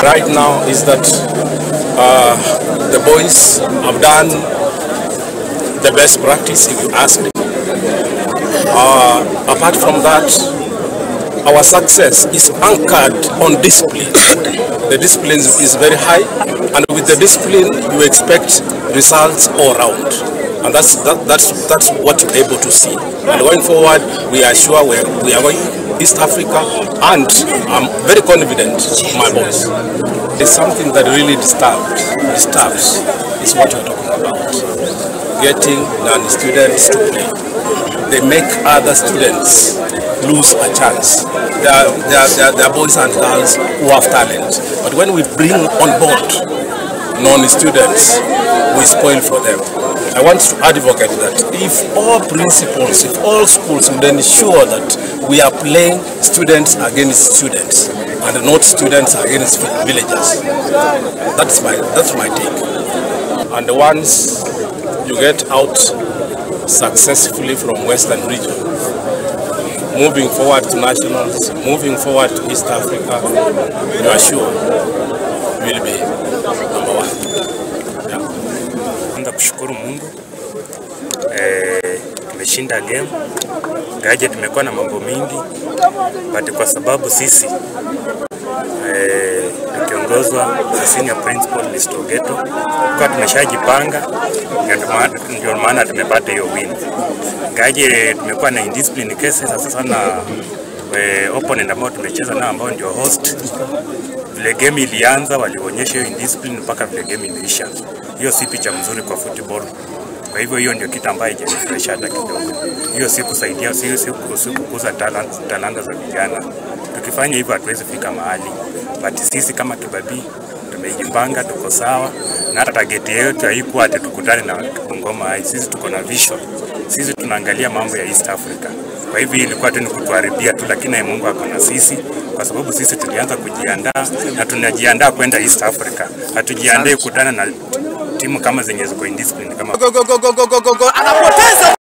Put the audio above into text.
Right now is that the boys have done the best practice, if you ask me. Apart from that, our success is anchored on discipline. The discipline is very high, and with the discipline, you expect results all round. And that's what you're able to see. And going forward, we are sure we are going East Africa, and I'm very confident, my boys. There's something that really disturbs is what you're talking about. Getting non-students to play. They make other students lose a chance. There are boys and girls who have talent. But when we bring on board non-students, we spoil for them. I want to advocate that if all principals, if all schools would ensure that we are playing students against students and not students against villagers. That's my take. And once you get out successfully from Western region, moving forward to nationals, moving forward to East Africa, you are sure you will be number one. Yeah. Kwanza kushukuru Mungu, tumeshinda game. Gaje tumekuwa na mambo mingi, but kwa sababu sisi tukiongozwa na senior principal Mr. Ogeto, kwa tumeshajipanga, ndio maana tumepata hiyo win. Gaje tumekuwa na indiscipline cases sasa sana, opponent ambao tumecheza nao ambao ndio host. Vile game ilianza walionyesha hiyo indiscipline mpaka vile game imeisha. Hiyo si picha mzuri kwa football. Kwa hivyo hiyo ndio kitu ambayo haijanifurahisha hata kidogo. Hiyo si kusaidia, si kukuza talanta za vijana. Tukifanya hivyo hatuwezi fika mahali. But sisi kama Kibabii tumejipanga, tuko sawa, na hata target yetu haikuwa ati tukutane na Bungoma High. Sisi tuko na vision. Sisi tunaangalia mambo ya East Africa. Kwa hivyo ilikuwa tu ni kutuharibia tu, lakini Mungu ako na sisi kwa sababu sisi tulianza kujiandaa na tunajiandaa kwenda East Africa. Hatujiandae kukutana na timu kama zenye ziko indiscipline kama Go go go go go go go go, anapoteza.